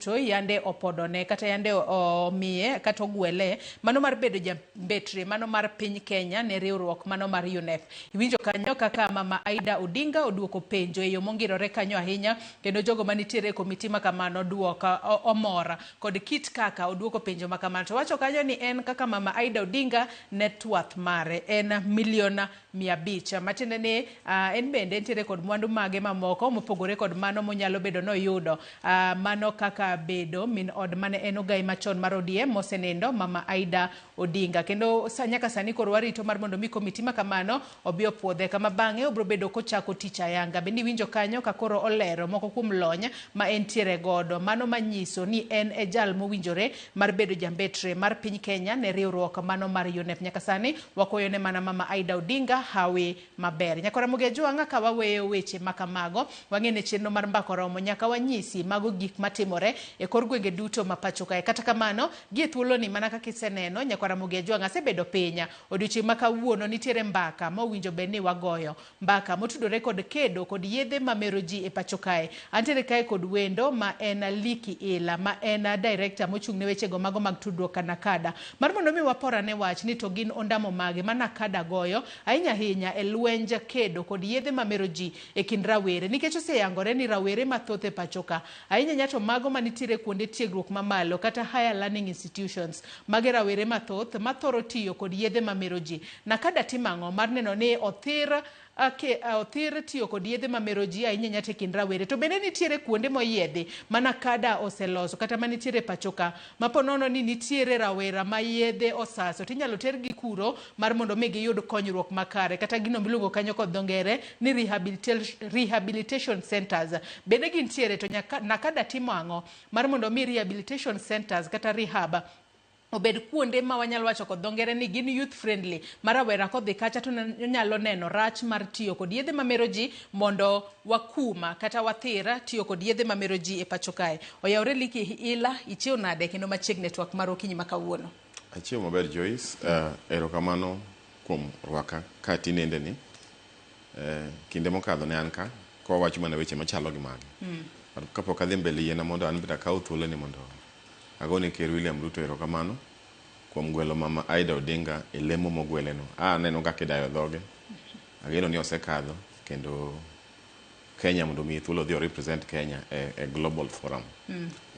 Ruto yande opodone kata yande omiye kata ogwele mano mar bedo jambetre mano mar piny Kenya ne riwruok mano mar UNEP. Iwinjo kanyo kaka Mama Aida Odinga oduoko penjo e yo mongirore kanyo ahinya kendo jogo manitiere e komiti ma kamano duoka omor kod kit kaka oduoko penjo ma kamano. To wacho kanyo ni en kaka Mama Aida Odinga net worth mare en milion 500. Matiende ni en bende entiere kod mwandu mage mamoko mopogore kod mano monyalo bedo noyudo mano kaka bedo min od mane en ogai machon mar ODM mosenindo Mama Aida Odinga. Kendo nyaka sani koro warito mar mondo mi komiti ma kamano obi opuodhe kama bang'e obro bedo kochako tich ayanga. Bende iwinjo kanyo ka koro olero moko kuom lony ma entiere godo. Mano manyiso ni en e jal mowinjore mar bedo jambetre mar piny Kenya ne riwruok mano mar UNEP. Nyaka sani wakwayo ne mana Mama Aida Odinga hawi maber. Nyakora Mugejuanga ka waweyo weche makamago, wang'e ne chenro mar Mbaka Oromo nyaka wanyisi mago gik matimore e kor gwenge duto ma pacho kae. Kata kamano, gie thuoloni mana kaka iseneno, Nyakwara Mugejuanga asebedo piny. Odiochieng' ma kawuono nitiere mbaka ma owinjo bed ni wagoyo. Mbaka motudore kod kedo kod yedhe mamero ji e pacho kae. Antiere kae kod wendo ma en Liki Ila ma en director mochung' ne wechego mago mag tudruok ka NACADA. Mar mondo mi waporane wach ni to gin ondamo mage ma NACADA goyo ahinya ahinya e lwenj kedo kod yedhe mamero ji e kind rawere. Nikech oseyangore ni rawere mathoth e pacho ka, ahinya ahinya to mago manitiere kuonde tiegruok mamalo kata higher learning institutions, mage rawere mathoth mathoro tiyo kod yedhe mamero ji. NACADA timo ang'o mar neno ni othir othir tiyo kod yedhe mamero ji ahinya ahinya to e kind rawere. To bende nitiere kuonde moyiedhi ma NACADA oseloso kata manitiere pacho ka ma po nono ni nitiere rawera ma yedhe osaso tinyalo tergi kuro mar mondo mi giyud konyruok makare kata gino miluongo kanyo kod dho ngere ni rehabilitation centers. Bende gintiere to NACADA timo ang'o mar mondo mi rehabilitation centers kata rehab obed kuonde ma wanyalo wacho kod dho ngere ni gin youth friendly ma rawera kodhi kacha to onyalo neno rach mar tiyo kod yedhe mamero ji mondo wakuma kata wathir tiyo kod yedhe mamero ji e pacho kae. Oyawre Liki Ila, ichiew nade kendo machiegni e twak mar okinyi ma kawuono? Achiew maber Joyce, erokamano kuom rwaka ka tinendeni. Kinde mokadho ne an ka kwawacho mana weche machalo gi magi. Kapok adhi mbele yiena mondo an bende akaw thuoloni mondo agone Ker William Ruto erokamano kuom gwelo Mama Aida Odinga e lemo mogweleno. Aneno kaka idayo dhoge. Ageno ni osekadho kendo Kenya mondo omiye thuolo odhi o represent Kenya e global forum.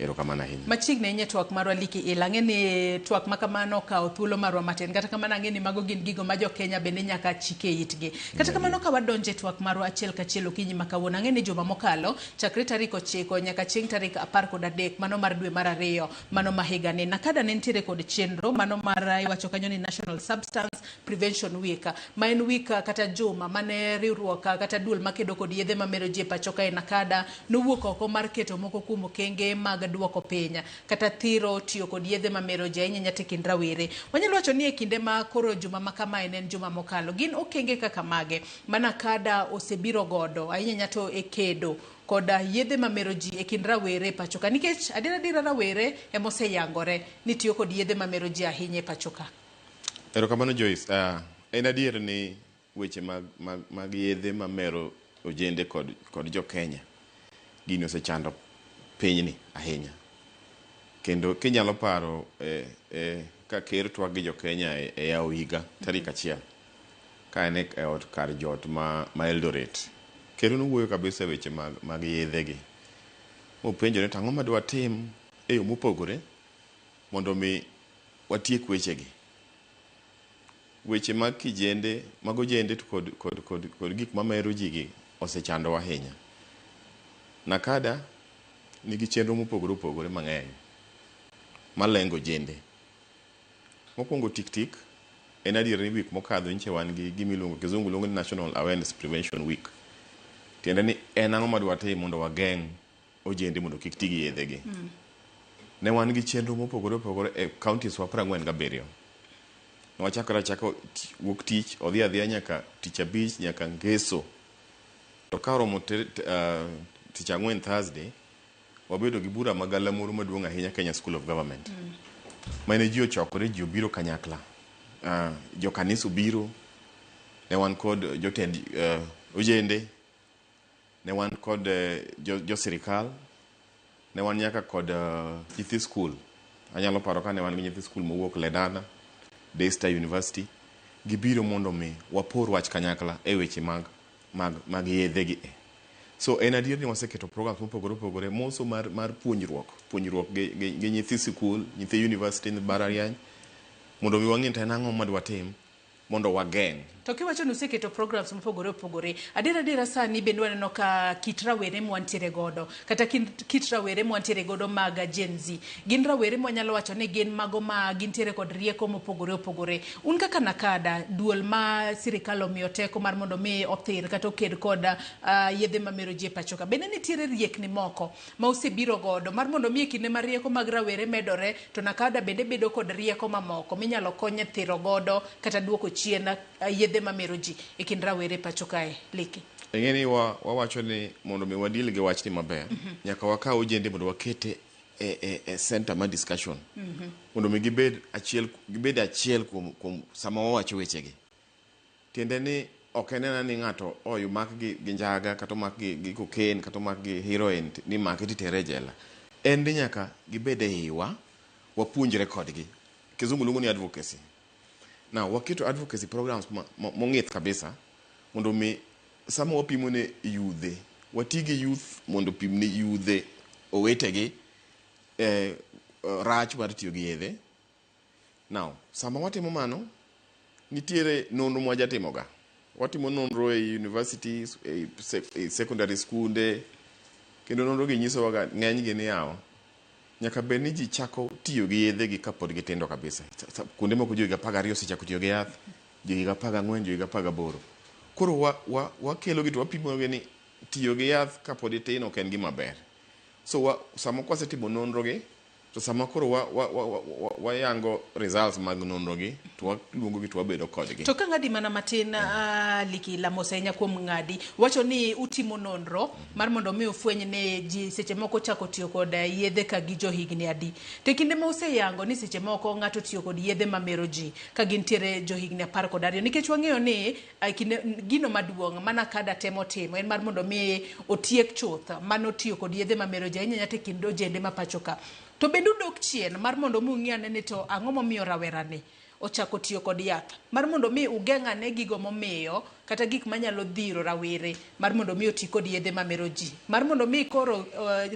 Erokamano ahinya. Machiegni ahinya e twak marwa Liki Ila, ang'e ni twak ma kamano okawo thuolo marwa matin. Kata kamano ang'e ni mago gin gigo ma jo Kenya bende nyaka chike itgi. Kata kamano ka wadonjo e twak marwa achiel kachiel okinyi ma kawuono, ang'e ni juma mokalo chakre tarik 9 nyaka chieng' tarik 13 mano mar dwe mar 2 mano ma higani. NACADA ne nitiere kod chenro mano mar iwacho kanyo ni National Substance Prevention Week ma en week kata juma mane riwruok kata duol makedo kod yedhe mamero ji e pacho kae NACADA nowuok oko mar keto moko kuom okenge mag duoko piny kata thiro tiyo kod yedhe mamero ji ahinya ahinya to e kind rawere. Wanyalo wacho ni e kinde ma koro juma ma kamae ne en juma mokalo, gin okenge kaka mage ma NACADA osebiro godo ahinya ahinya to e kedo kod yedhe mamero ji e kind rawere e pacho ka? Nikech adiera adiera rawere ema oseyangore ni tiyo kod yedhe mamero ji ahinya e pacho ka. Erokamano Joyce. En adier ni weche mag yedhe mamero ojende kod jo Kenya gini osechando pinyni ahinya. Kendo kinyalo paro ka ker twak gi jo Kenya e yawo higa tarik 1 ka en e ot kar jot ma Eldoret. Ker nowuoyo kabisa e weche mag yedhe gi. Mopenjo ni to ang'o ma dwatim e yo mopogore mondo mi watiek wechegi. Weche mag kijende, mag ojende to kod gik mamero ji gi osechandowa ahinya. NACADA nigi chenro mopogore opogore mang'eny malengo ojende. Mokwongo tik tik, en adier ni wik mokadho nyiche wan gi gima iluongo, kizungu luongo ni National Awareness Prevention Week. Tiende ni en ang'o ma dwatim mondo wageng' ojende mondo kik ti gi yedhe gi. Ne wan gi chenro mopogore opogore e counties wa 47. Ne wachakore achaka wuok tich, odhi adhiya nyaka tich abich, nyaka ngeso. To ka oromo tich ang'wen Thursday, wabedo gi bura ma galamoro maduong' ahinya Kenya School of Government. Mane ji ochokore, ji obiro kanyakla. Jo kanisa obiro, ne wan kod jotend ojende, ne wan kod jo sirikal, Ne wan nyaka kod nyithi skul. Anyalo paro ka ne wan gi nyithi skul mowuok Lenana, Daystar University, gibiro mondo mi wapor wach kanyakla e weche mag yedhe gi e. So en adier ni waseketo programs mopogore opogore moso mar puonjruok gi nyithi sikul, nyithi university, nyithi mbalariany, mondo mi wang'e to en ang'o ma dwatim mondo wageng'. To kiwacho ni useketo programs mopogore opogore, adier adiera sani bende waneno ka kit rawere mwantiere godo, kata kit rawere mwantiere godo mag Gen Z, gin rawere mwanyalo wacho ni gin mago ma gintiere kod rieko mopogore opogore. Un kaka NACADA, duol ma sirikal omiyo teko mar mondo mi othir kata oked kod yedhe mamero ji e pacho ka, bende nitiere riekni moko ma usebiro godo mar mondo mi e kinde ma rieko mag rawere medore, to NACADA bende bedo kod rieko mamoko minyalo kony e thiro godo kata duoko chien yedhe mamero ji e kind rawere pacho kae? Liki. Ing'e ni wawacho ni mondo mi wadil gi wachni maber, nyaka wakaw ojende mondo wakete e center mar discussion. Mondo mi gibed achiel kuom sama wawacho wechegi. Tiende ni ok en ena ni ng'ato omak gi njaga, kata omak gi cocaine, kata omak gi heroin, ni make titere e jela. En ni nyaka gibed e iwa, wapuonjre kodgi. Kizungu luongo ni advocacy. Now, waketo advocacy programs mong'ith kabisa, mondo mi sama wapimo ne yudhe, wati gi youth mondo opim ne yudhe owetegi rach mar tiyo gi yedhe. Now, sama watimo mano, nitiere nonro mwajatimoga. Watimo nonro e universities, e secondary skunde, kendo nonro gi nyisowaga ng'enygi ni yawa, nyaka bed ni ji chako tiyo gi yedhe gi kapod gitindo kabisa. Kuonde moko jo higa 12 osechako tiyo gi yath, jo higa 14, jo higa 18. Koro wakelo gi to wapimo gi ni tiyo gi yath kapod itin ok en gima ber. So sama kwasetimo nonro gi, to sama koro wayango results mag nonro gi, to waluongo gi to wabedo kodgi. To ka ng'adi mana matin, Liki Lamosa ahinya kuom ng'adi, wacho ni utimo nonro mar mondo mi ufweny ni ji seche moko chako tiyo kod yedhe ka gi johigni adi. To e kinde ma useyango ni seche moko ng'ato tiyo kod yedhe mamero ji ka gintiere johigni 12, nikech wang'eyo ni kinde, gino maduong' mana NACADA temo timo en mar mondo mi otiek chuth mano tiyo kod yedhe mamero ji ahinya nyaka e kind ojende ma pacho ka. To bende udok chien mar mondo mi ung'i ane ni to ang'o momiyo rawerani ochako tiyo kod yath, mar mondo mi ugeng' ane gigo momiyo kata gik manyalo dhiro rawere mar mondo mi oti kod yedhe mamero ji, mar mondo mi koro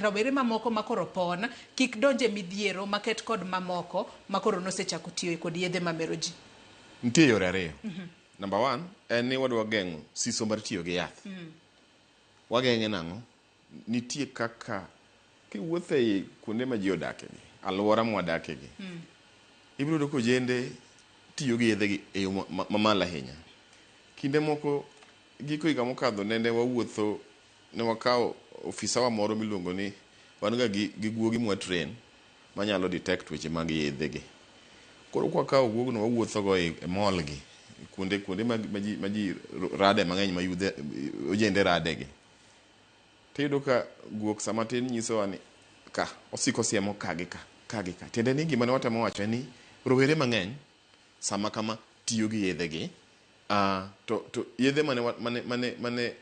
rawere mamoko ma koro pon kik donj e midhiero maket kod mamoko ma koro nosechako tiyo kod yedhe mamero ji. Nitie yore ariyo. Number 1 en ni wadwa geng'o siso mar tiyo gi yath. Wageng'e nang'o? Nitie kaka kiwuotho ei kuonde ma ji odake gi, alwora mwadake gi, ibiro yudo ka ojende tiyo gi yedhe gi e yo mamalo ahinya. Kinde moko, giko higa mokadho nende wawuotho, ne wakawo ofisawa moro miluongo ni, wan ga gi guogi mwa train manyalo detect weche mag yedhe gi. Koro kwakawo guogno wawuotho go e mall gi, kuonde ma ji rade mang'eny ma yudhe, ojende rade gi. Tiyudo ka guok sama tin nyisowa ni ka, osiko siemo ka gi ka, ka gi ka. Tiende ni gima ne watemo wacho en ni rowere mang'eny sama kama tiyo gi yedhe gi, to yedhe mane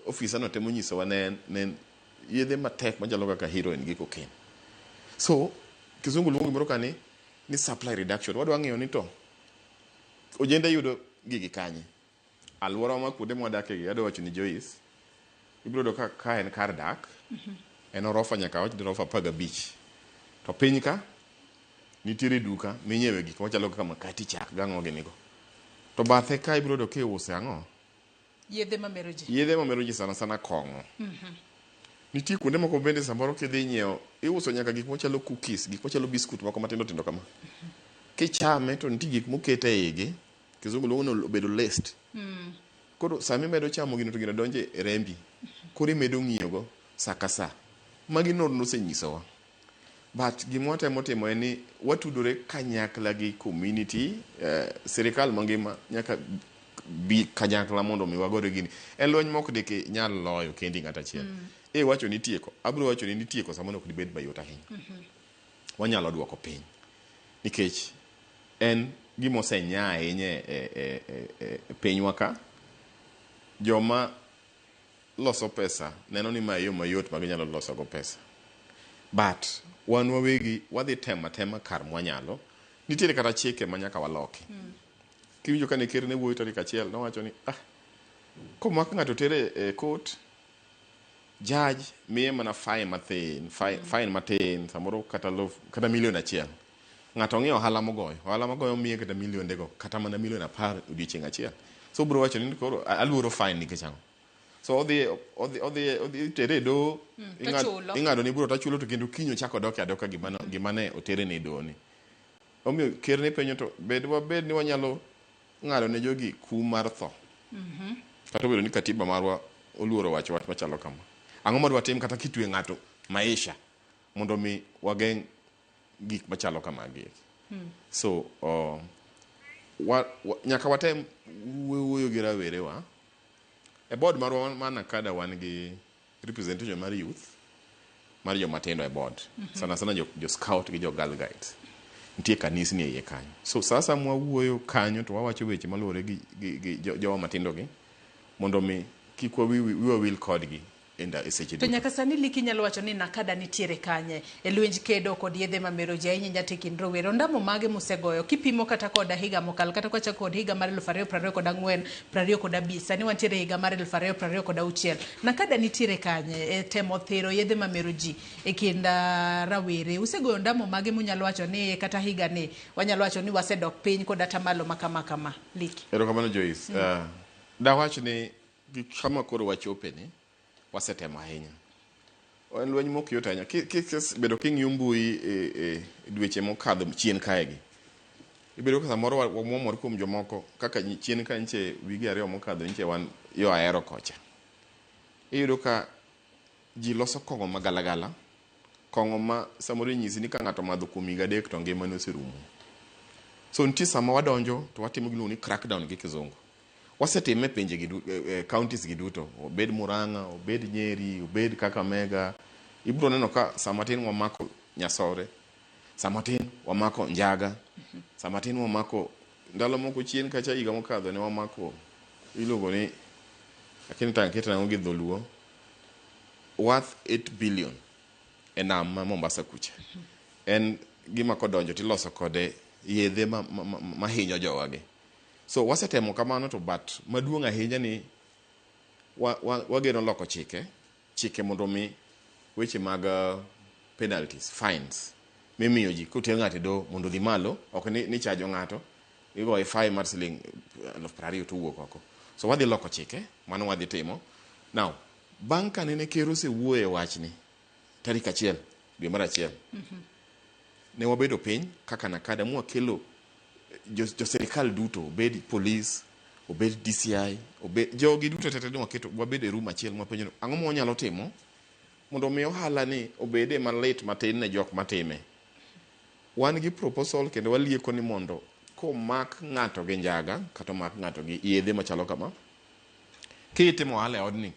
ofisa no temo nyisowa ne en yedhe matek machalo kaka heroin gi cocaine. So, kizungu luongo gimoro ka ni supply reduction. Wadwa ng'iyo ni to ojende yudo gigi kanye. Alwora ma kuonde mwadake gi, adwa wacho ni Joyce, ibiro yudo ka en kar dak, en orofa nyaka awach ni orofa 15. To piny ka, nitiere duka minyiewe gik machalo kaka makati, chak gang'o gini go. To bathe ka ibiro yudo kiuse ang'o? Yedhe mamero ji. Yedhe mamero ji sana sana kong'o. Nitie kuonde moko bende samoro kidhi nyiewo, iuso nyaka gik machalo cookies, gik machalo biskut moko matindo tindo kama. Kichame to nitie gik mokete e igi, kizungu luongo ni obedo laced. Koro sama imedo chamo gino to gino donjo e rembi. Koro imedo ng'iyogo sa ka sa. Magi nonro osenyisowa. But gima watemo timo en ni watudore kanyakla gi community, sirikal mangima nyaka bi kanyakla mondo mi wagore gini. En lweny mok dik nyal loyo kendi ng'at achiel. Wacho ni tieko. Abiro wacho ni tieko samoro ok dibed mayot ahinya. Wanyalo duoko piny. Nikech en gima osenya ahinya e pinywa ka. Joma loso pesa neno ni ma e yo mayot ma ginyalo loso go pesa. But wan wawegi wadhi temo atema kar mwanyalo. Nitiere kata chike ma nyaka waloki. Kiwinjo kane ker ne wuoyo tarik achiel, nowacho ni komak ng'ato tere e court, judge miye mana fine mathin, fine matin, samoro kata lof, kata milion 1. Ng'ato ng'iyo ohala mogoyo, ohala mogoyo miye kata milionde go, kata mana milion 10 odiochieng' achiel. So obiro wacho ni koro aluoro fine nikech ang'o? So odhi tere e doho, Tochulo. Ing'ado ne bura tachulo, to kendo kiny ochako odoke adoka gima ne otere ne e doho ni. Omiyo ker ne penjo to bed wabed ni wanyalo ng'ado ne jogi kum mar tho. Kata obedo ni katiba marwa oluoro wacho wach machalo kama. Ang'o ma dwatim kata kitwe ng'ato maisha mondo mi wageng' gik machalo kamagi eki. So nyaka watem wuoyo gi rawerewa. E board marwa mar NACADA wan gi representation mar youth mar joma tindo e board. Sana sana jo scout gi jo girl guides. Nitie kanisni e iye kanyo. So sasa mwawuoyo kanyo to wawacho weche maluwore gi jowa matindo gi mondo mi kik wiwa wil kodgi e seche To duto. nyaka sani Liki inyalo wacho ni NACADA nitiere kanye e lwenj kedo kod yedhe mamero ji ahinya ahinya to e kind rowere. Ondamo mage musegoyo kipimo kata kod higa mokalo, kata kwachako kod higa mar 2024, 25, sani wantiere e higa mar 2026. NACADA nitiere kanye e temo thiro yedhe mamero ji e kind rawere? Usegoyo ondamo mage munyalo wacho ni kata higa ni wanyalo wacho ni wasedok piny kod atamalo ma kama kama? Liki. Erokamano Joyce. Dawach ni gi kama koro wachope ni wasetemo ahinya. En lweny mok yot ahinya. Kisebedo king'iyo mbui e dweche mokadho chien kae gi. Ibedo ka samoro wamwomore kuom jomoko kaka chien ka nche wige 2 mokadho nche wan yo Ahero kocha. Iyudo ka ji loso kong'o magalagala, kong'o ma samoro inyisi ni ka ng'ato omadho kuom higa 3 to ngimane oserumo. So nitie sama wadonjo to watimo gimiluongo ni crackdown gi kizungu. Wasetime e pinje gi counties gi duto, obed Murang'a, obed Nyeri, obed Kakamega. Ibiro neno ka sama tin wamako nyasore, sama tin wamako njaga, sama tin wamako ndalo moko chien kacha higa mokadho ne wamako iluongo ni akia ni tang' kete nang'o gi dholuo worth 8 billion e nam ma Mombasa kucha. En gima kodonjo tiloso kode yedhe ma hinyo jowagi. So wasetemo kamano to but maduong' ahinya ni wageno loko chike mondo mi weche mag penalties, fines mimiyo ji koter ng'ato e doho mondo odhi malo, ok ni chajo ng'ato igoye fine mar siling 20,000 to owuok oko. So wadhi loko chike, mano wadhi timo. Now, bang' ka nene ker osewuoyo e wachni tarik 1 dwe mar 1, ne wabedo piny kaka NACADA mwakelo jo sirikal duto, obed polis, obed DCI, obed jogi duto tete, ne waketo wabedo e room achiel mwapenjo ni ang'o ma wanyalo timo mondo mi ohala ni obede malit matin ne jok matime. Wan gi proposal kendo walieko ni mondo komak ng'ato gi njaga kata omak ng'ato gi yedhe machalo kama, kitimo ohala e odni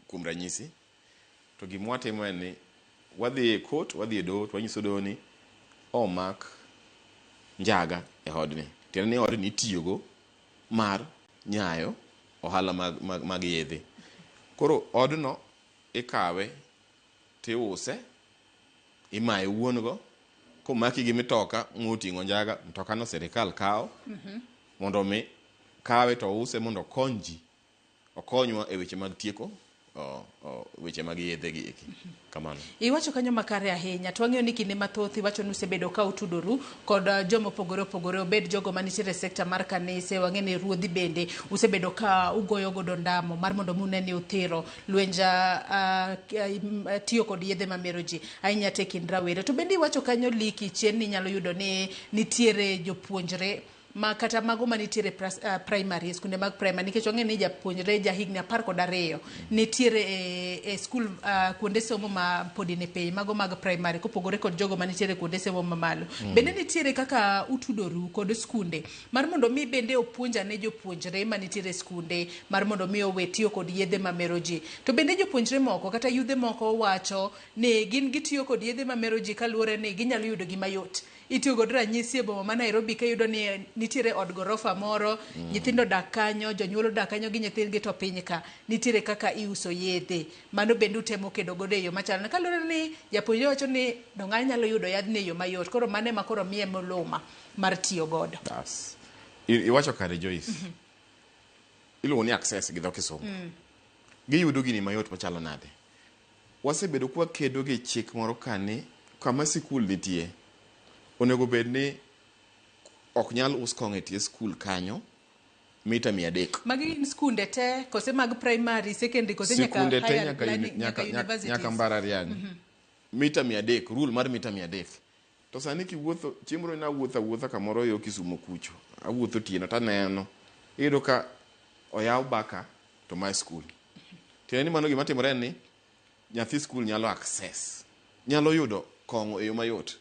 kuom ranyisi, to gima watimo en ni wadhi e court, wadhi e doho to wanyiso doho ni omak njaga e odni. Tiende ni odni itiyogo mar nyayo ohala mag yedhe. Koro odno ikawe tiuse, imaye wuon go, komaki gi mitoka moting'o njaga, mtoka no sirikal kawo mondo mi kawe to use mondo okony ji, okonywa e weche mag tieko weche mag yedhe gi eki. Kamano. Iwacho kanyo makare ahinya to wang'eyo ni kinde mathoth iwacho ni usebedo ka utudoru kod joma opogore opogore, obed jogo manitiere e sekta mar kanise. Wang'e ni ruodhi bende usebedo ka ugoyo godo ndamo mar mondo mi une ni uthiro lwenj tiyo kod yedhe mamero ji ahinya te kind rawere. To bende iwacho kanyo Liki chien ni inyalo yudo ni nitiere jopuonjre ma kata mago manitiere primary, skunde mag primary, nikech wang'eyo ni japuonjre ja higni 12 nitiere e skul, kuonde somo ma podi ni piny, mago mag primary, kopogore kod jogo manitiere kuonde somo mamalo. Bende nitiere kaka utudoru kod skunde mar mondo mi bende opuonj ane jopuonjre manitiere e skunde mar mondo mi owe tiyo kod yedhe mamero ji? To bende jopuonjre moko kata yudhe moko wacho ni gin gitiyo kod yedhe mamero ji kaluwore ni ginyalo yudo gima yot. Itiyo kod ranyisi e boma ma Nairobi ka iyudo ni nitiere od gorofa moro, nyithindo odak kanyo, jonyuol odak kanyo gi nyithindgi to piny ka nitiere kaka iuso yedhe. Mano bende utemo kedo godo e yo machalo. Kaluwore ni japuonjre wacho ni dong' anyalo yudo yadhni e yo mayot. Koro mano ema koro miye miluma mar tiyo godo. Bas. Iwacho kare, Joyce. Iluongo ni access gi dho Kisungu. Giyudo gini mayot machalo nade? Wasebedo kwakedo gi chik moro kani kama sikul nitie onego bed ni ok nyal us kong'o e tie skul kanyo mita 300. Magi gin skunde te kose mag primary, secondary kose nyaka Sikunde te higher nyaka, learning, nyaka, nyaka nyaka, universities? Nyaka mbalariany. Mita 300, rule mar mita 300. To sani kiwuotho, chieng' moro nawuotho awuotha kamoro yo Kisumo kucho. Awuotho otieno taneno. Iyudo ka oyaw baka to mae skul. Tiende ni mano gima timore en ni nyathi skul nyalo access, nyalo yudo kong'o e yo mayot.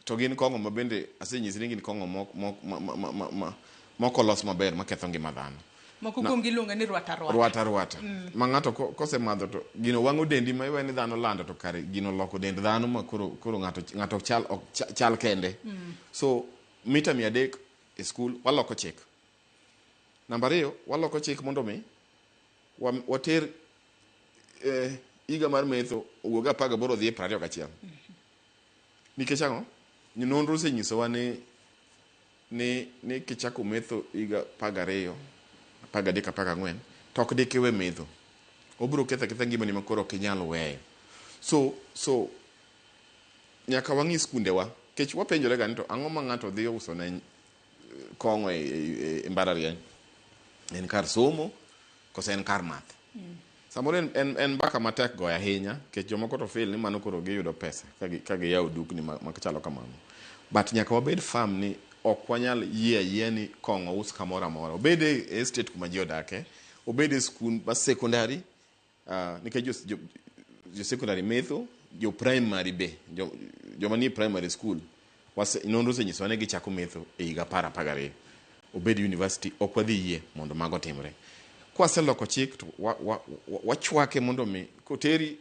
To gin kong'o ma bende asenyisi ni gin kong'o mok, mok, ma, ma, ma, ma, ma, mok olos maber maketho ngima dhano. Moko kuom gi iluongo ni rwata rwata. Rwata rwata. Ma ng'ato kosemadho to gino wang'o dendi ma iwe ni dhano lando to kare gino loko dend dhano ma koro ng'ato chal, ok chal kende. So mita 300 e skul waloko chik. Namba 2, waloko chik mondo mi water higa mar metho owuog 18 dhi e 21. Nikech ang'o? Nonro osenyisowa ni kichako metho higa 12, 13, 14, to ok dikiwe metho. Obiro ketho aketha ngimani ma koro ok inyal weyo. So nyaka wang'i skundewa. Nikech wapenjore ga ni to ang'o ma ng'ato dhi uso ne kong'o e mbalariany? En kar somo kose en kar math? Samoro en mbaka matek goyo ahinya, nikech jomoko to feel ni mano koro giyudo pesa ka giyawo dukni machalo kamano. But nyaka wabed firm ni ok wanyal yie ayie ni kong'o us kamoro amora. Obed e estate kuma ji odake, obed e skul mar secondary, nikech jo secondary metho, jo primary be, joma nie primary school, nonro osenyisowa ni gichako metho e higa 10, 12. Obed university, ok wadhi yie mondo mago otimre. Kwaseloko chik to wachwake mondo mi koteri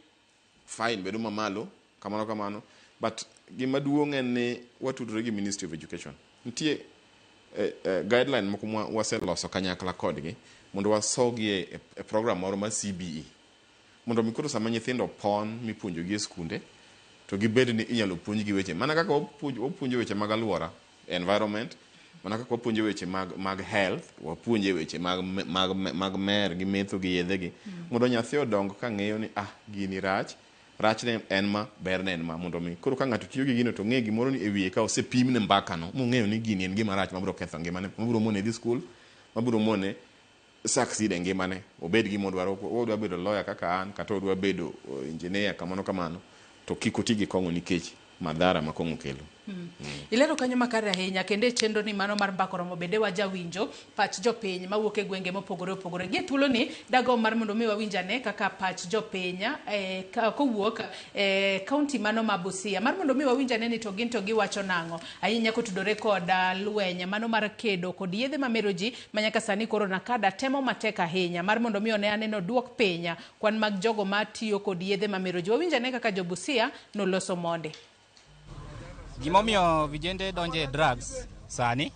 fine bedo mamalo kamano kamano, but gima duong' en ni watudore gi Ministry of Education. Nitie guideline moko ma waseloso kanyakla kodgi mondo wasogi e program moro mar CBE mondo mi koro sama nyithindo pon mipuonjogi e skunde to gibed ni inyalo puonjgi weche mana kaka wapuonjo weche mag alwora, environment, mana kaka wapuonjo weche mag health, wapuonje weche mag mer gi metho gi yedhe gi, mondo nyathi odong ka ng'eyo ni gini rach, rachne en ma, berne en ma, mondo mi koro ka ng'ato tiyo gi gino to ng'e gimoro ni e wiye ka osepimne mbaka no mong'eyo ni gini en gima rach mabiro ketho ngimane, mabiro mone dhi skul, mabiro mone succeed e ngimane, obed gima odwaro, odwa bedo lawyer kaka an, kata odwa bedo engineer kamano kamano, to kik oti gi kong'o nikech madhara ma kong'o kelo. Ilero kanyo makare ahinya, kendo e chenro ni mano mar Mbaka Oromo bende wajawinjo pach jopiny mawuok e gwenge mopogore opogore. Gi e thuoloni dagombo mar mondo mi wawinj ane kaka pach jopiny kowuok e kaunti mano ma Busia, mar mondo mi wawinj ane ni to gin to giwacho nang'o ahinya kotudore kod lweny mano mar kedo kod yedhe mamero ji ma nyaka sani koro NACADA temo matek ahinya mar mondo mi one aneno duok piny kwan mag jogo matiyo kod yedhe mamero ji. Wawinj ane kaka jo Busia noloso monde. Gimomiyo vijende donje e drugs sani,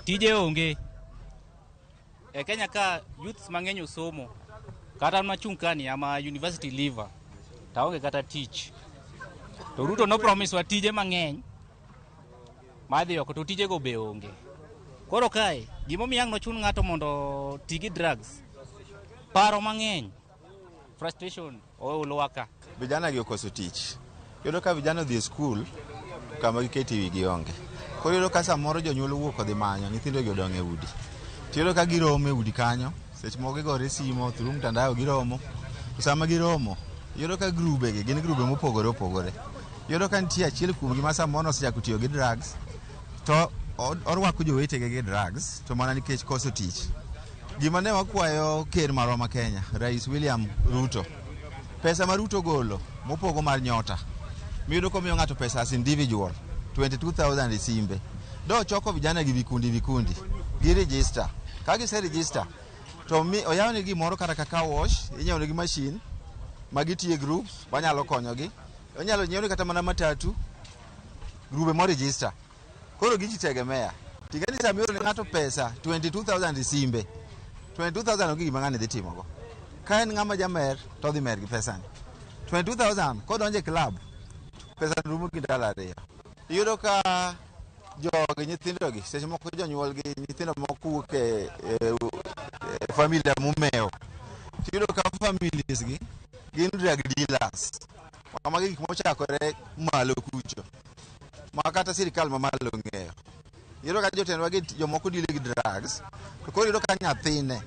tije onge. E Kenya ka youths mang'eny osomo, kata an machung' ka ni ama university leaver, to aonge kata tich. To Ruto no promise wa tije mang'eny madhi oko to tijego be onge. Koro kae, gimomiyo ang' nochun ng'ato mondo ti gi drugs, paro mang'eny, frustration oolowa ka. Vijana gi okoso tich. Iyudo ka vijana odhi e skul kama gikete wigi onge. Koro iyudo ka samoro jonyuol owuok odhi manyo, nyithindo gi odong' e udi. To iyudo ka giromo e udi kanyo, seche moko gigore simo through mtandao giromo. To sama giromo, iyudo ka grube gi gin grube mopogore opogore. Iyudo ka nitie achiel kuomgi ma samoro osechako tiyo gi drugs, to orwako jowetege gi drugs, to mana nikech koso tich. Gima ne wakwayo ker marwa ma Kenya, Rais William Ruto, pesa ma Ruto golo mopogo mar nyota, miyudo komiyo ng'ato pesa as individual 22,000 e simbe. Do choko vijana gi vikundi vikundi, gi register. Ka gise register, to mi oyawnegi gimoro kata kaka wash, inyiewo negi machine ma gitiye groups manyalo konyogi. Onyalo nyiewne kata mana matatu. Grube mo register. Koro gijitegemea. Ting'e ni sama ioro ne ng'ato pesa 22,000 e simbe. 22,000 onge gima ng'ani dhi timogo. Ka en ng'ama jamer to odhi mer gi pesani. 22,000 kodonjo e club pesa rumo gi ndalo ariyo. Iyudo ka jogi nyithindogi seche moko jonyuolgi nyithindo moko wuok e familia momewo. Tiyudo ka families gi gin drug dealers. Magi gik mochakore malo kucho ma kata sirikal mamalo ong'eyo. Iyudo ka jotendwa gi jomoko deal gi drugs to koro iyudo ka nyathine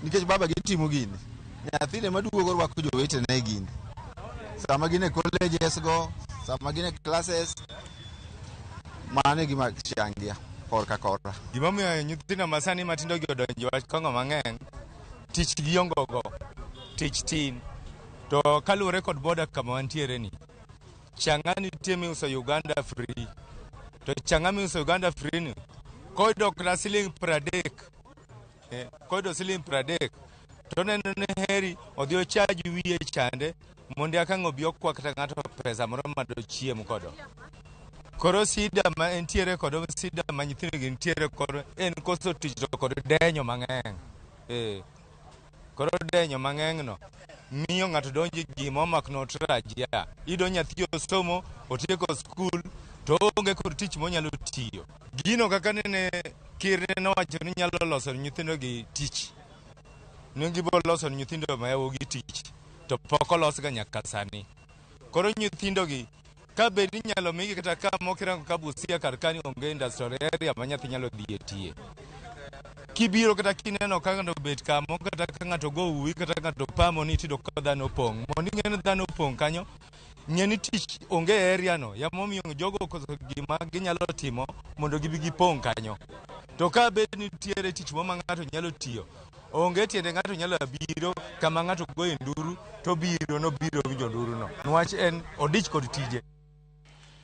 nikech baba gi timo gini nyathine maduogo rwako jowetene e gini sama gin e colleges go sama gin e classes mano e gima changia korka kora. Gimomiyo nyithindo masani matindo gi odonjo e wach kong'o mang'eny, tich giongo go, tich tin. To kaluwore kod boda kama wantiere ni, chang'a nitie miuso Uganda free. To chang'a miuso Uganda free ni, koyudo kata siling 30, koyudo siling 30, to oneno ni heri odhi ochaj wiye chande mondo eka ang' obi okwa kata ng'ato pesa moro madochiem godo. Koro sida ma entiere kodo, sida ma nyithindo gi nitiere kodo en koso tich to kod denyo mang'eny. Koro denyo mang'eny no miyo ng'ato donjo e gima ok notarajia. Iyudo nyathi osomo, otieko skul, to oonge kod tich monyalo tiyo. Gino kaka nene ker nowacho ni nyalo loso ne nyithindo gi tich. Ne gibo loso ne nyithindo ma yawuoyi tich, to pok olosga nyaka sani. Koro nyithindo gi ka bed ni inyalo migi kata kama okirango ka Busia kar kani onge industrial area ma nyathi nyalo dhiye tiye. Kibiro kata kineno ka ng'ato obet kamo kata ka ng'ato go uwi kata ng'ato pamo ni tiyudo ka dhano opong'. Mondo ing'e ni dhano opong' kanyo, ng'e ni tich onge e area no. Emomiyo jogo okoso gima ginyalo timo mondo gibi gipong' kanyo. To ka bed ni nitiere tich moro ma ng'ato nyalo tiyo, onge tiende ng'ato nyalo biro kama ng'ato goye nduru to obiro nobiro winjo nduru no. Niwach en odich kod tije.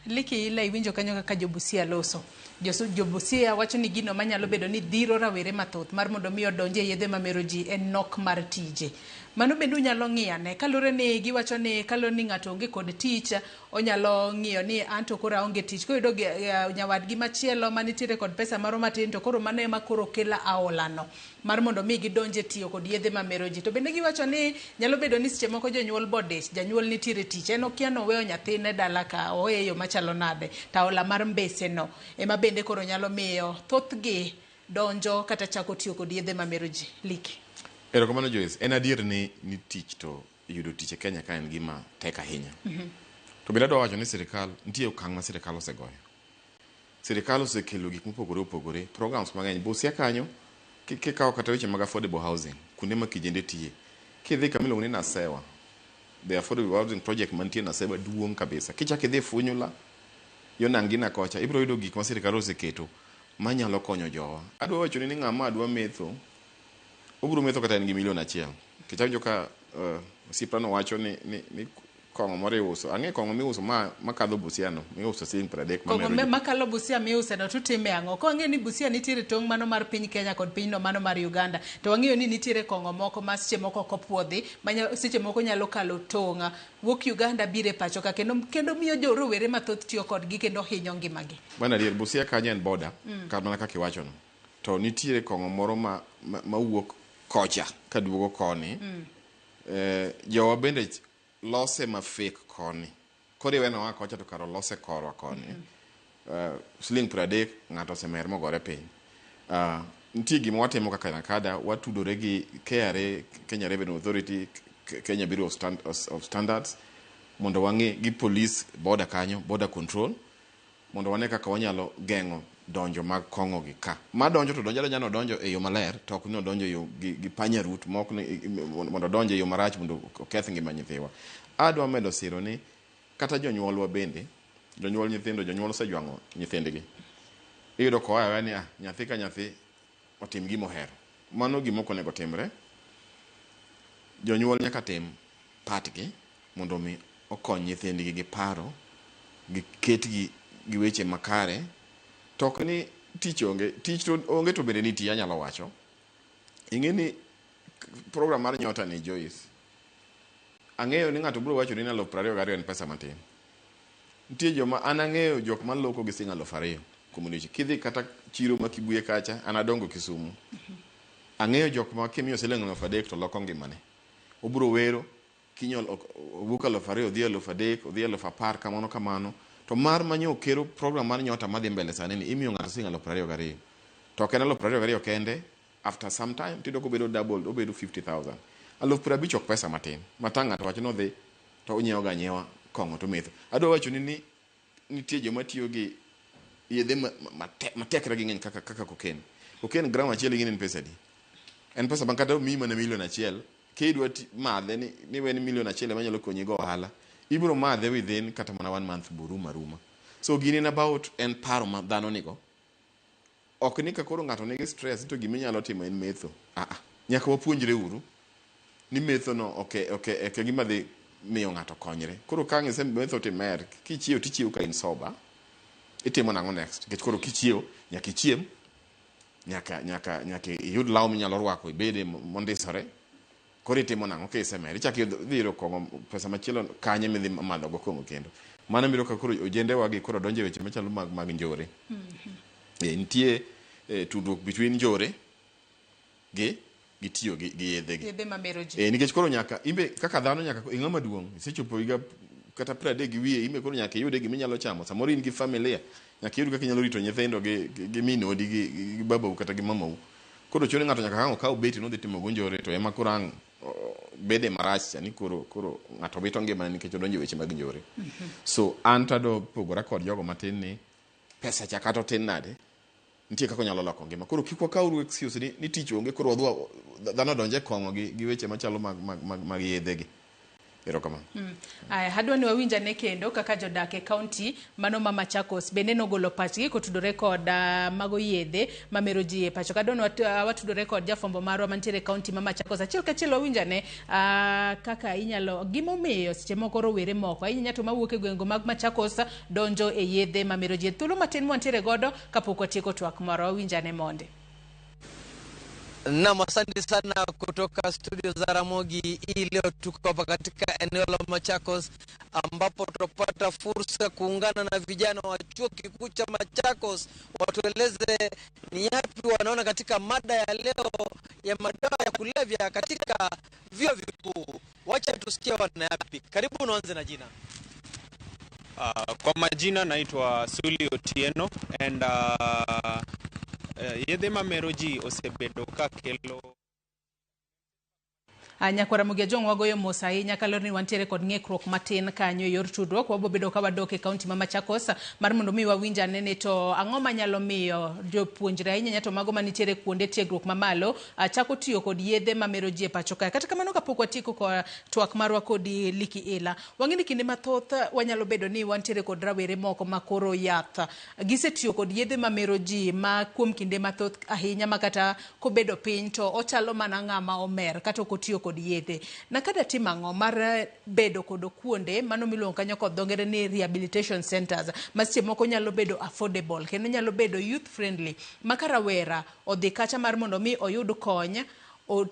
Liki ila iwinjo kanyo kaka jo-Busia loso. Jo-Busia wacho ni gino manyalo bedo ni dhiro rawere mathoth mar mondo mi odonje e yedhe mamero ji en nok mar tije. Mano bende unyalo ng'iyane kaluwore ni giwacho ni kaluwore ni ng'ato onge kod tich onyalo ng'iyo ni anto koro aonge tich koyudo nyawadgi machielo manitiere kod pesa moro matin to koro mano ema koro kelo aolano mar mondo mi gidonje tiyo kod yedhe mamero ji. To bende giwacho ni nyalo bedo ni seche moko jonyuol bodich, janyuol nitiere tich, en okia ni oweyo nyathine dala ka owe e yo machalo nade, to aola mar mbese no ema bende koro nyalo miyo thothgi donjo kata chako tiyo kod yedhe mamero ji. Liki. Erokamano Joyce, en adier ni tich to yudo tich e Kenya ka en gima tek ahinya. To bende adwa wacho ni sirikal, nitie okang' ma sirikal osegoyo. Sirikal osekelo gik mopogore opogore, programs mang'eny. Busia kanyo, kikawo kata weche mag affordable housing, kuonde ma kijende tiye. Kidhi kama iluongo ni Nasewa, the affordable housing project mantie Nasewa duong' kabisa. Kichak idhi Funyula, yo Nangina kocha, ibiro yudo gik ma sirikal oseketo manyalo konyo jowa. Adwa wacho ni ng'ama dwa metho, obiro metho kata en gi milion 1. Nikech awinjo ka osiepna wacho ni kong'o moro iuso. Ang'e kong'o miuso makadho Busia no, miuso siling 30 Kong'o mamero ji. makalo Busia miuse no tutime ang'o? Ka wang'eyo ni Busia nitiere tong' mano mar piny Kenya kod pinyno mano mar Uganda, to wang'eyo ni nitiere kong'o moko ma seche moko ok opuodhi, ma seche moko nyalo kalo tong' wuok Uganda biro e pacho ka kendo miyo jo rowere mathoth tiyo kodgi kendo hinyo ngimagi. Mano adier, Busia kanyo en border, mana kaka iwachono. To nitiere kong'o moro ma wuok kocha kaduogo koni. Jowa bende lose ma fake koni. Koro iweno wa kocha to kar olose korwa koni. Siling 30 ng'ato osemer mogore piny. Nitie gima watimo kaka NACADA, watudore gi KRA, Kenya Revenue Authority, Kenya Bureau of Standards, mondo wang'e gi police border kanyo, border control, mondo wane kaka wanyalo geng'o donjo mag kong'o gi ka. Ma donjo to donjo adonja nodonjo e yo maler, to ok ni odonjo e yo gi panya route, mok ni mondo odonj e yo marach mondo oketh ngima nyithiwa. Adwa medo siro ni kata jonyuolwa bende, jonyuol nyithindo, jonyuol osejwang'o nyithindgi. Iyudo koa aweya ni nyathi ka nyathi otim gima ohero. Mano gima ok onego timre. Jonyuol nyaka tim part gi mondo mi okony nyithindgi gi paro, giketgi gi weche makare. To ok ni tich onge, tich to onge to bende nitie anyalo wacho. Ing'e ni program mar Nyota ni Joyce, ang'eyo ni ng'ato biro wacho ni 22,000 en pesa matin. Nitie joma an ang'eyo jok maloko gi siling 2000 kuom odiochieng'. Kidhi kata chiro ma Kibuye kacha, an adongo Kisumu. Ang'eyo jok ma kimiyo siling 3000 to loko ngimane. Obiro wero, kinyol owuok 2000 odhi 3000, odhi 10,000 kamano kamano. To mar manyo kero program mar Nyota madhi mbele sani ni imiyo ng'ato siling 22,000. To ok en 22,000 kende, after some time tiyudo kobedo double, obedo 50,000. 50,000 ok pesa matin. Ma tang' ng'ato wach nodhi to onyiewo ga anyiewa kong'o to metho. Adwa wacho ni nitie joma tiyo gi yedhe ma tekre gi ng'eny kaka cocaine. Cocaine gram achiel ing'e ni en pesa adi? En pesa ma kata omiyi mana 1 million, kidwa madhe ni we ni 1 million ema nyalo konyi go ohala, ibiro madhe within kata mana one month boruma ruma. So gini en about en paro ma dhano nigo. Ok ni ka koro ng'ato nigi stress to gima inyalo timo en metho. Ah ah. Nyaka wapuonjre uru ni metho no ok gima dhi miyo ng'ato konyre. Koro ka ang' isemetho timer, kichiew tichiew ka in sober. Itimo nang'o next? Nikech koro kichiew, nyaka ichiem, nyaka iyud law minyalo rwako ibede mondisore. Koro itimo nang'o kisemer? Ichako idhi yudo kong'o pesa machielo kanye midhi madho go kong'o kendo. Mano biro ka koro ojende wa gi koro donjo e weche machalo mag njore. Nitie tudruok between njore gi tiyo gi yedhe gi. Yedhe mamero ji. Nikech koro nyaka imbe kaka dhano nyaka ing'ama duong' isechopo higa kata 30 gi wiye imbe koro nyaka iyude gima inyalo chamo samoro in gi familia nyaka iyud kaka inyalo rito nyithindo gi min odi gi babau kata gi mamau koro chuno ni ng'ato nyaka ang' okaw beti nodhi timo go njore to ema koro ang' bede marach cha ni koro ng'ato wito ngimane nikech odonjo e weche mag njore. So an to adwa pogora kod jogo matin ni pesa cha kata otin nade nitie kaka onyalo loko ngima. Koro kik wakawuru excuse ni tich onge koro wadhi dhano odonje kong'o gi weche machalo mag yedhe gi. Erokamano. Aya, adwa ni wawinj ane kendo kaka jodak e kaunti mano ma Machakos bende nogolo pachgi kotudore kod mago yedhe mamero ji e pacho. Adwa ni watudore kod jafwambo marwa mantiere e kaunti ma Machakos. Achiel kachiel wawinj ane kaka inyalo gimomiyo seche moko rowere moko ahinya to mawuok e gwenge mag Machakos donjo e yedhe mamero ji. Thuolo matin mwantiere godo kapok watieko twak moro wawinj ane monde. Naam, asante sana kutoka studio za Ramogi. Hii leo tuko hapa katika eneo la Machakos ambapo tutapata fursa kuungana na vijana wa chuo kikuu cha Machakos watueleze ni yapi wanaona katika mada ya leo ya madawa ya kulevya katika vyuo vikuu. Wacha tusikie wana yapi. Karibu, uanze na jina. Kwa majina naitwa Suli Otieno and yedhe mamero ji osebedo ka kelo Nyakwara Ramogi Ajwang' wagoyo mos ahinya kaluwore ni wantiere kod ng'ikruok matin kanyo e yor tudruok. Wabo bedo ka wadok e kaunti ma Machakos mar mondo mi wawinj ane ni to ang'o manyalo miyo jopuonjre ahinya to mago manitiere kuonde tiegruok mamalo chako tiyo kod yedhe mamero ji e pacho kae. Kata kamano kapok watieko kod twak marwa kodi Liki Ila, wang'e ni kinde mathoth wanyalo bedo ni wantiere kod rawere moko ma koro yath gisetiyo kod yedhe mamero ji ma kuom kinde mathoth ahinya ma kata kobedo piny to ochalo mana ng'ama omer kata ok otiyo kod yedhe. Nakada timo ang'o mar bedo kod kuonde mano miluongo kanyo kod dho ngere ni rehabilitation centers ma seche moko nyalo bedo affordable kendo nyalo bedo youth friendly ma ka rawera odhi kacha mar mondo mi oyud kony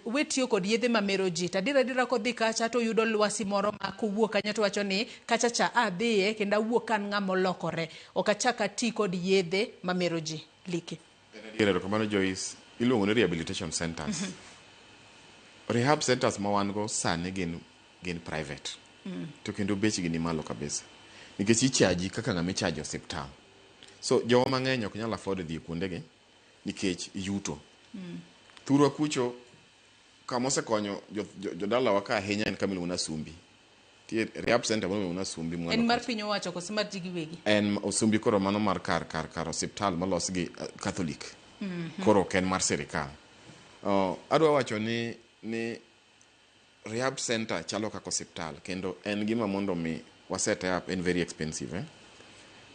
we tiyo kod yedhe mamero ji to adier adiera kodhi kacha to oyudo lwasi moro ma kowuok kanyo to wacho ni kacha cha adhiye kendo awuok ka an ng'ama olokore ok achak ati kod yedhe mamero ji. Liki. Adier, erokamano Joyce. Iluongo ni rehabilitation centers. Rehab centers ma wan go sani gin private. To kendo bechgi ni malo kabisa. Nikech ichaji kaka ng'ama ichajo osiptal. So jowa mang'eny ok nyal afford dhi kuondegi nikech yuto. Thurwa kucho kama osekonyo jodalawa ka ahinya en kama iluongo ni Asumbi. Nitie rehab center moro miluongo ni Asumbi mwalo En mar kacha. piny owacho koso mar ji giwegi? En Osumbi koro mano mar kar osiptal molos gi Catholic. Koro ok en mar sirikal. Adwa wacho ni rehab center chalo kaka osiptal kendo en gima mondo mi waset up en very expensive. Eh?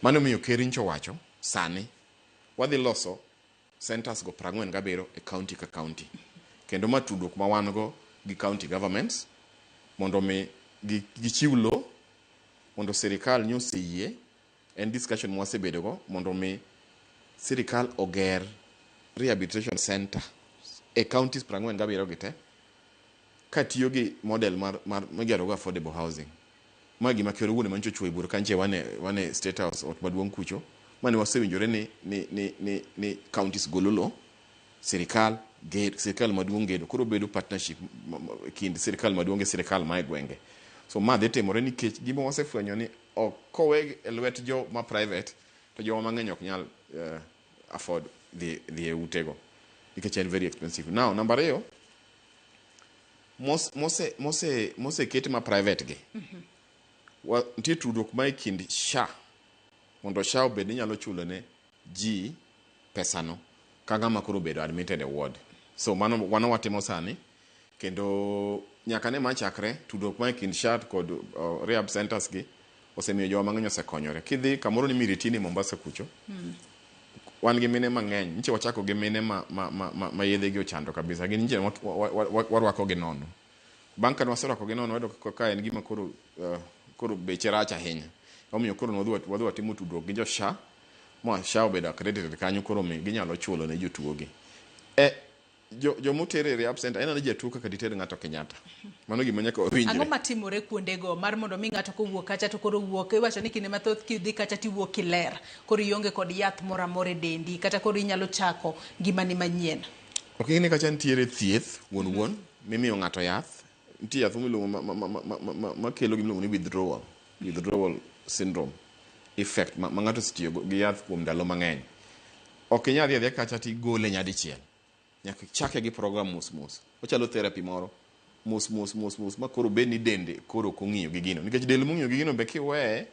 Mano miyo ker nyocha owacho sani wadhi loso centers go 47 e county ka county. Kendo ma tudruok ma wan go gi county governments mondo mi gichiw lo mondo sirikal nyoseyie en discussion mwasebedo go mondo mi sirikal oger rehabilitation center e counties 47 gi te katiyo gi model mar migero go affordable housing. Ma gima ker owuon ema nyocha ochuoyo bura kanche wane, wane State House ot maduong' kucho mane wasewinjore ni, ni, ni, ni, ni counties golo lo sirikal ger, sirikal maduong' gedo koro bedo partnership kind sirikal maduong' gi sirikal ma e gwenge. So ma dhi timore nikech gima wasefwenyo ni ok kowe e lwet jo ma private to jowa mang'eny ok nyal afford dhi, dhi e utego nikech en very expensive. Now, namba ariyo, mos, mose, mose, moseket ma private gi wa, nitie tudruok ma e kind SHA mondo SHA obed ni nyalo chulo ne ji pesano ka ng'ama koro obedo admitted e ward. So mano mano watimo sani kendo nyaka ne ma chakre tudruok ma e kind SHA kod rehab centers gi osemiyo jowa mang'eny osekonyore. Kidhi kamoro ni Miritini Mombasa kucho wan gi mine mang'eny nyiche wachako gi mine ma, ma, ma, ma, ma yedhe gi ochando kabisa gin nyiche warwako gi nono bang' kane waserwako gi nono wayudo ka en gima koro koro beche rach ahinya omiyo koro wadhi watimo tudruok gi jo SHA ma SHA obedo accredited kanyo koro mi ginyalo chulo ne jotuo gi e jo jomoter e rehab center en ni jatuo kaka diter ng'ato Kenyatta mano gima nyaka wawinjre. Ang'o matimore kuondego mar mondo mi ng'ato kowuok kacha to koro wuok iwacho ni kinde mathoth kidhi kacha tiwuok kiler koro ionge kod yath moro amora e dendi kata koro inyalo chako ngimani manyien. Ok ing'e ni kacha nitiere thieth wuon wuon mimiyo ng'ato yath nitie yath miluongo makelo gima iluongo ni withdrawal withdrawal syndrome effect ma, ma ng'ato osetiyo gi yath kuom ndalo mang'eny ok inyal dhi adhiya kacha tigole nyadichiel nyaka ichake gi program mos mos ochalo therapy moro mos mos mos mos ma koro bed ni dende koro ok ong'iyo gi gino nikech del mong'iyo gi gino be kiweye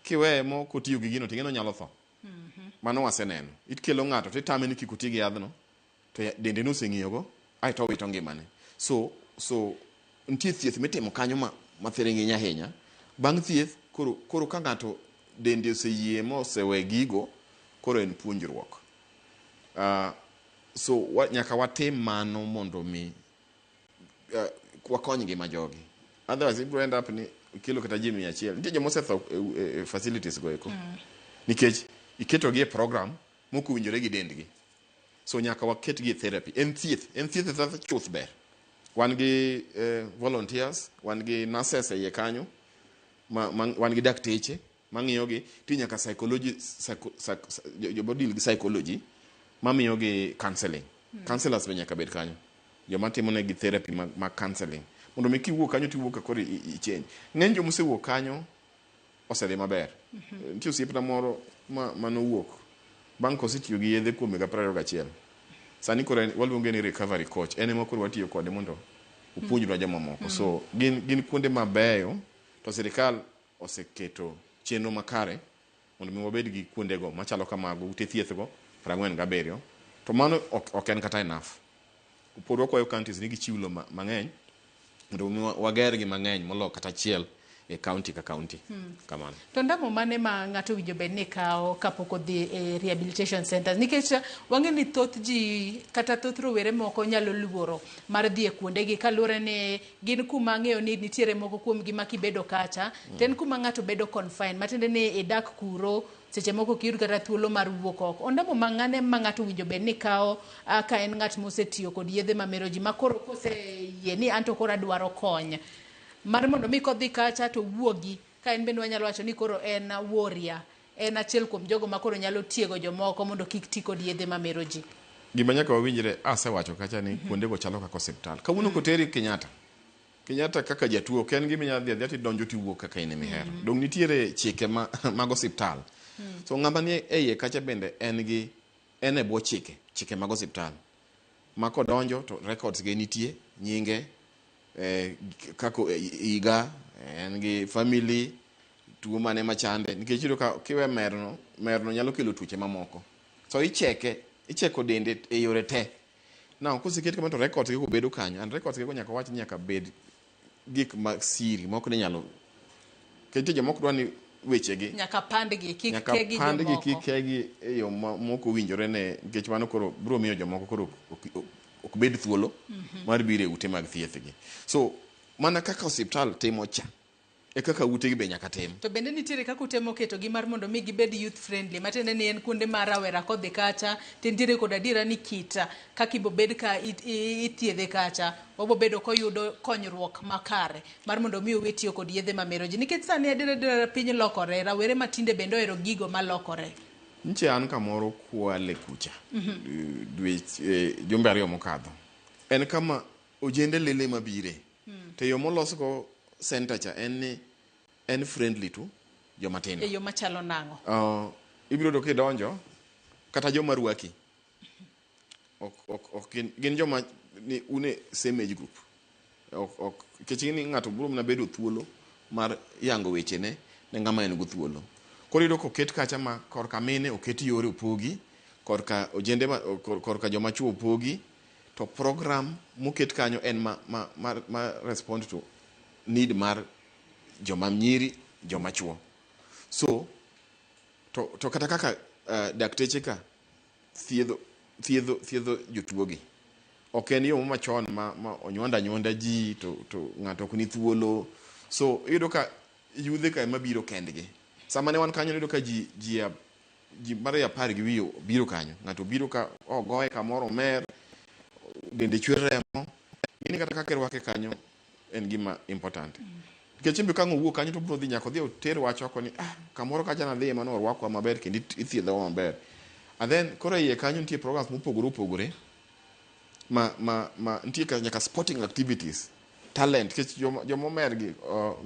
kiweye mok otiyo gi gino ting'e ni onyalo tho mano waseneno ikelo ng'ato titame ni kik oti gi yadhno to dende noseng'iyogo aeto owito ngimane so so nitie thieth mitimo kanyo ma mathiring'iny ahinya bang' thieth koro, koro ka ng'ato dende oseyie mosewe gigo koro en puonjruok so wa, nyaka watim mano mondo mi wakony ngima jogi otherwise ibro end up ni ikelo kata ji 100 nitie joma osetho e, e, e facilities go eko nikech iketogi e program mok owinjore gi dendgi so nyaka waketgi e therapy en thieth en thieth e chuth ber wan gi volunteers wan gi nurses e iye kanyo ma, ma, wan gi dakteche mang'iyogi ti nyaka psychology psycho, psycho, joma deal gi psychology mamiyogi counseling counselors be nyaka bed kanyo joma timo negi therapy ma, ma counseling mondo mi kiwuok kanyo tiwuok ka koro i change ng'eny joma osewuok kanyo osedhi maber nitie osiepna moro ma manowuok bang' kosetiyo gi yedhe kuom higa 21 sani koro waluonge ni recovery coach en ema koro watiyo kode mondo opuonjnwa jomamoko so gin, gin kuonde mabeyo to sirikal oseketo chenro makare mondo mi wabed gi kuondego machalo kamago ute thieth go 47 to mano ok, ok en kata enough pod wakwayo counties ni gichiw lo mang'eny mondo mi wager gi mang'eny molo kata achiel e county ka county kamano. To ndamo mane ma ng'ato owinjo bed ni kawo kapok odhi e rehabilitation centers nikech wang'e ni thoth ji kata thoth rowere moko nyalo luoro mar dhi e kuondegi kaluwore ni gin kuma ang'eyo ni nitiere moko kuomgi ma kibedo kacha to en kuma ng'ato bedo confined matiende ni idak kuro seche moko ok iyud kata thuolo mar wuok oko. Ondamo mang'ane ma ng'ato owinjo bed ni kawo ka en ng'at mosetiyo kod yedhe mamero ji ma koro koseyie ni anto koro adwaro kony mar mondo mi kodhi kacha to wuogi ka en bende wanyalo wacho ni koro en warrior en achiel kuom jogo ma koro nyalo tiego jomoko mondo kik ti kod yedhe mamero ji. Gima nyaka wawinjre asewacho kacha ni kuondego chalo kaka osiptal kawuono koteri Kenyatta Kenyatta kaka jatuo ok en gima inyalo dhi adhiya tidonjo tiwuok kaka in emihero dong nitiere chike ma, mag osiptal so ng'ama ni e iye kacha bende en gi en e bwo chike chike mag osiptal ma kodonjo to records ge nitie nyinge kako higa en gi family tuo mane machande nikech iyudo ka kiwe merno merno nyalo kelo tuoche mamoko so icheke icheko dende e yore te now koseket kamano to records gi bedo kanyo and records gi nyaka wach ni nyaka bed gik ma siri mok ni nyalo nikech nitie jomoko dwa ni wechegi Nyaka pandgi kik nyaka kegi pandgi jomoko. kik kegi e yo ma mok owinjore ne nikech mano koro biro miyo jomoko koro ok bed thuolo mar biro e ute mag thieth gi so mana kaka osiptal timo cha E kaka utegi be nyaka tim. To bende nitiere kaka utemo ketogi mar mondo mi gibed youth friendly, matiende ni en kuonde ma rawera kodhi kacha to nitiere kod adiera ni kita kaka ibobed ka ithiedhe kacha obobedo koyudo konyruok makare mar mondo mi owe tiyo kod yedhe mamero ji, nikech sani adiera adiera piny lokore, rawere matinde bende ohero gigo malokore. Nche an kamoro Kwale kucha. Dwe jumbe 2 mokadho. En kama ojende lele mabire. To yo molosgo center cha en ni en friendly to joma tindo. E yo machalo nang'o? Ibiro yudo kidonjo kata joma rwaki. Ok gin joma ni une same age group. Ok nikech ni ng'ato biro mana bedo thuolo mar yango wechene ne ng'ama en go thuolo. Koro iyudo koket kacha ma korka mine oket yore opogi, korka ojende korka joma chuo opogi, to program moket kanyo en ma respond to need mar joma nyiri, joma chuo. So to kata kaka dakteche ka thiedho jotuogi. Ok en yo machon ma onywanda anyuonda ji to ng'ato ok ni thuolo. So iyudo ka yudhe ka ema biro kendgi. Sama ne wan kanyo iyudo ka ji mar 10 gi wiye biro kanyo. Ng'ato biro ka ogoye kamoro omer, dende chwer remo. Gini kata kaka irwake kanyo en gima important. Nikech imbe ka ang' owuok kanyo to obiro dhi nyaka odhi oter wach oko ni kamoro kacha nadhiye mane orwakwa maber kendo ithiedhowa maber. And then koro iye kanyo nitie programs mopogore opogore ma nitie nyaka sporting activities, talent, nikech joma omer gi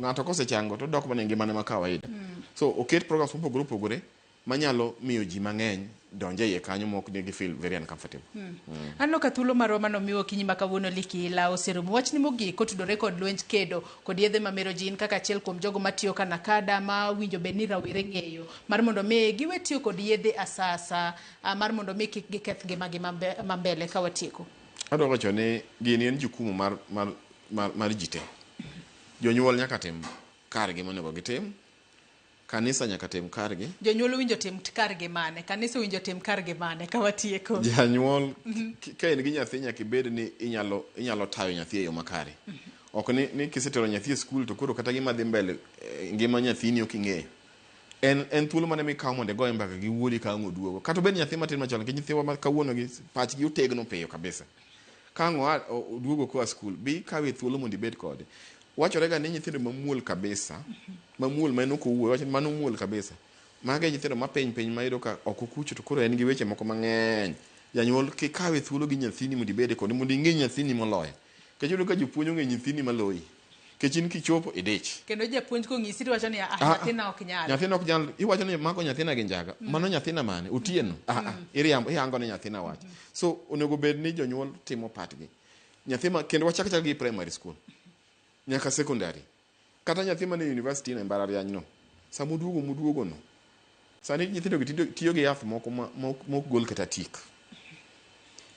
ng'ato kosechango to odok mana e ngimane ma kawaida. So oket programs mopogore opogore manyalo miyo ji mang'eny donjo e iye kanyo mok ne gi feel very uncomfortable. Aneno ka thuolo marwa manomiwa okinyi ma kawuono Liki Ila oserumo. Wachni mogik kotudore kod lwenj kedo kod yedhe mamero ji, in kaka achiel kuom jogo matiyo ka NACADA ma winjo bed ni rawere ng'eyo mar mondo mi giwe tiyo kod yedhe asasa mar mondo mi kik giketh ngimagi mambele ka watieko. Adwa wacho ni gini en jukumu mar ji te. Jonyuol nyaka tim kargi monego gitim. Kanisa nyaka tim kargi. Jonyuol owinjo tim kargi mane? Kanisa owinjo tim kargi mane ka watieko? Janyuol ka in gi nyathi nyaka ibed ni inyalo tayo nyathi e yo makare. Ok ni kisetero nyathi e skul to koro kata gima dhi mbele ngima nyathini ok ing'eyo. En thuolo mane mikawo mondo igoye mbaka gi wuodi ka ang' oduogo. Kata obed nyathi matin machon, nikech nyithiwa ma kawuono gi pachgi otegno piyo kabisa. Ka ang' oduogo koa skul, bi ikawe thuolo mondo ibed kode. Wachore ga ni nyithindo mamuol kabisa, mamuol ma en ok owuoyo, wacho ni mano muol kabisa. Mago e nyithindo ma piny piny ma iyudo ka ok okucho to koro en gi weche moko mang'eny. Janyuol kikawe thuolo gi nyathini mondo ibede kode mondo ing'e nyathini moloyo. Nikech iyudo ka jopuonj ong'e nyathini maloyi. Nikech in kichopo idich. Kendo japuonj kong'isi tiwacho ni nyathina ok nyal. Nyathina ok nyal. Iwacho ni mago nyathina gi njaga. Mano nyathina mane? Otieno. Iriambo, ihango ni nyathina wach. So onego bed ni jonyuol timo partgi. Nyathi ma kendo wachak chak gi primary school. Nyaka secondary. Kata nyathi mane university no e mbalariany no. Sama oduogo moduogo no. Sani nyithindo gi tiyo gi yath moko mok gol kata tik.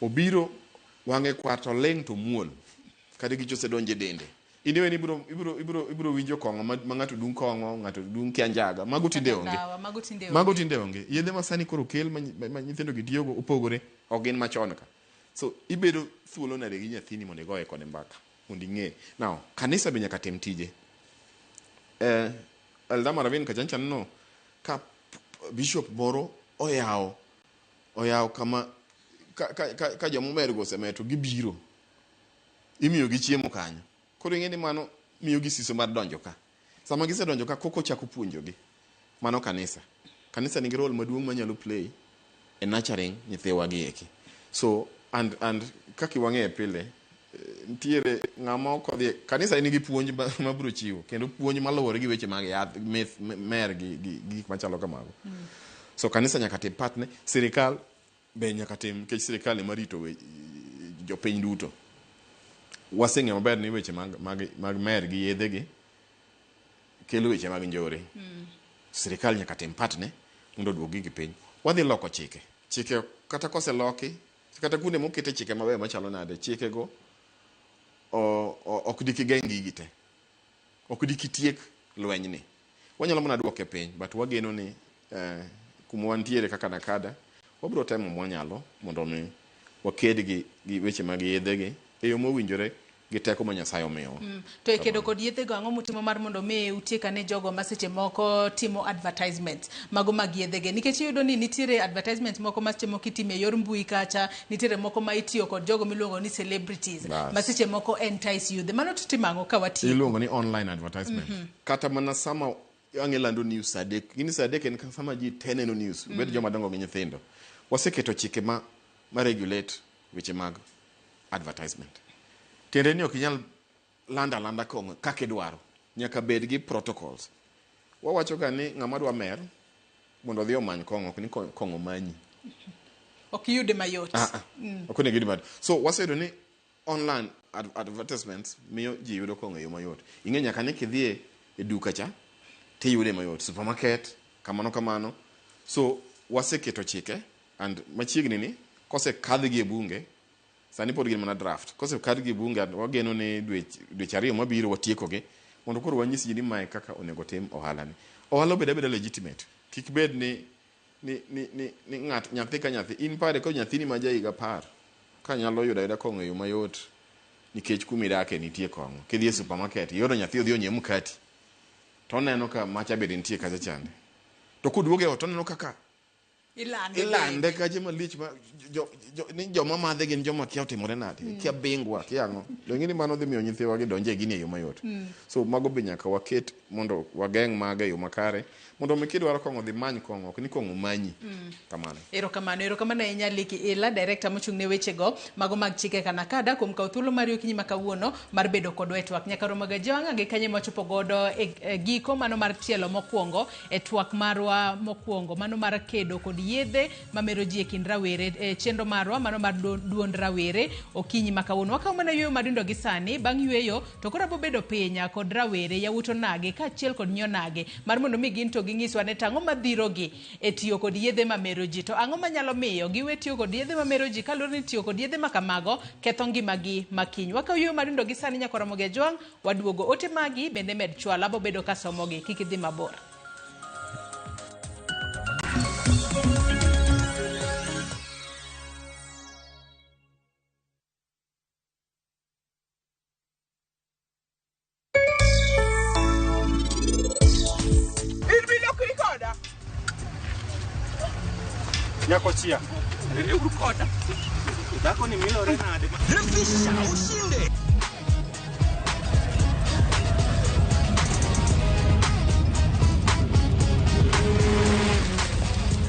Obiro wang'e kwar to ling' to muol. Kata gich osedonjo e dende. In iwe ni ibiro winjo kong'o ma ng'ato dung' kong'o, ng'ato dung' kia njaga. Mago tinde onge. Mago tinde onge. Yedhe ma sani koro okel ma nyithindo gi tiyogo opogore, ok gin machon ka. So ibedo thuolo nade gi nyathini mondo igoye kode mbaka mondo ing'e. Now, kanisa be nyaka tim tije. Eldama Ravine kacha ncha aneno ka bishop moro oyawo kama ka joma omergo osemer to gibiro. Imiyo gi chiemo kanyo. Koro ing'e ni mano miyo gi siso mar donjo ka. Sama gisedonjo ka koko chako puonjogi. Mano kanisa. Kanisa nigi role maduong' manyalo play e nurturing nyithiwa gi eki. So and kaka wang'eyo pile nitiere ng'ama ok odhi kanisa nigi puonj ma biro chiwo kendo puonj maluwore gi weche mag yath mer gi gik machalo kamago. So kanisa nyaka tim partne, sirikal be nyaka tim nikech sirikal ema rito jopiny duto. Waseng'eyo maber ni weche mag mer gi yedhe gi kelo weche mag njore. Sirikal nyaka tim partne mondo oduok gigi piny. Wadhi loko chike. Chike kata koseloki, kata kuonde mokete chike mabeyo machalo nade, chike go ok dikigeng' gigi te. Ok dikitiek lweny ni. Wanyalo mana duoke piny, but wageno ni kuma wantiere kaka NACADA, wabiro temo mwanyalo mondo mi waked gi weche mag yedhe gi e yo mowinjore gi teko ma Nyasaye omiyowa. To e kedo kod yedhego, ang'o mutimo mar mondo mi utiek ane jogo ma seche moko timo advertisement mago mag yedhege? Nikech iyudo ni nitiere advertisement moko ma seche moko itimo e yor mbui kacha, nitiere moko ma itiyo kod jogo miluongo ni celebrities Bas. ma seche moko entice youth. Mano to timo ang'o ka watieko? Iluongo ni online advertisement. Kata mana sama ang' ilando news saa 3, gini saa 3 en sama ji te neno news, obed joma dongo gi nyithindo. Waseketo chike ma regulate weche mag advertisement. Tiende ni ok inyal lando alanda kong'o kaka idwaro. Nyaka bed gi protocols. Wawacho ga ni ng'ama dwa mer mondo odhi omany kong'o, ok ni kong'o manyi. Ok iyude mayot. Ah, ah. Ok onego iyud mayot. So waseyudo ni online advertisements miyo ji yudo kong'o e yo mayot. Ing'e nyaka ni kidhi e duka cha tiyude mayot. Supermarket, kamano kamano. So waseketo chike and machiegni ni kosekadhgi e bunge, sani pod gin mana draft. Kosekadhgi e bunge, wageno ni dweche 2 mabiro watiekogi mondo koro wanyis ji ni mae kaka onego tim ohala ni. Ohala obed abeda legitimate. Kik bed ni ng'at nyathi ka nyathi in pare ko nyathini ma ja higa 10 ka nyalo yudo ayuda kong'o e yo mayot nikech kuma idake nitie kong'o. Kidhi e supermarket iyudo nyathi odhi onyiew mkati to oneno ka macha bende nitie kacha chande. To koduogo e ot oneno kaka ilande kacha malich ma ni joma madhe gin joma kia otimore nade, kia bingwa, kia ang'o. To ing'e ni mano dhi miyo nyithiwa gi donje gini e yo mayot. So mago be nyaka waket mondo wageng' mago e yo makare mondo mi kidwaro kong'o dhi many kong'o, ok ni kong'o manyi. Kamano. Erokamano, erokamano ahinya Liki Ila, director mochung' ne wechego mago mag chike Kanakada kuom kawo thuolo mari okinyi ma kawuono mar bedo kodwa e twak. Nyaka romo ga jwang'a gi kanye mwachopo godo e giko mano mar tielo mokwongo e twak marwa mokwongo mano mar kedo kod yedhe mamero ji e kind rawere e chenro marwa mano mar duond rawere okinyi ma kawuono. Wakawo mana yueyo madindo gi sani, bang' yueyo to koro abo bedo piny kod rawere yawuot onage kaachiel kod nyionage mar mondo mi gin to ginyiswa ne tang'o madhirogi e tiyo kod yedhe mamero ji, to ang'o manyalo miyo giwe tiyo kod yedhe mamero ji kaluwore ni tiyo kod yedhe ma kamago ketho ngimagi makiny. Wakawo yueyo madindo gi sani nyaka romo gi ajwang', waduogo ote magi bende med chwalo, abo bedo kasomogi, kik idhi mabor. Nyakochia. Dhako ni milore nade? Refisha ushinde.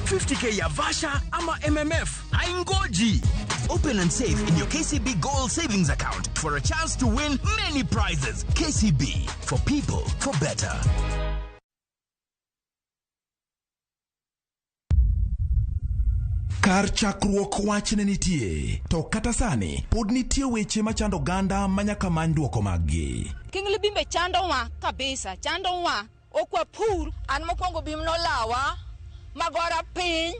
$50K ya Vasha ama MMF haingoji. Open and save in your KCB Gold Savings Account for a chance to win many prizes. KCB, for people, for better. Kar chakruok wach ne nitie, to kata sani pod nitie weche machando oganda manyaka many duoko maggi. Kingli bimbe chandowa kabisa, chandowa. Ok wapur. An mokwongo bim nolawa, magora piny.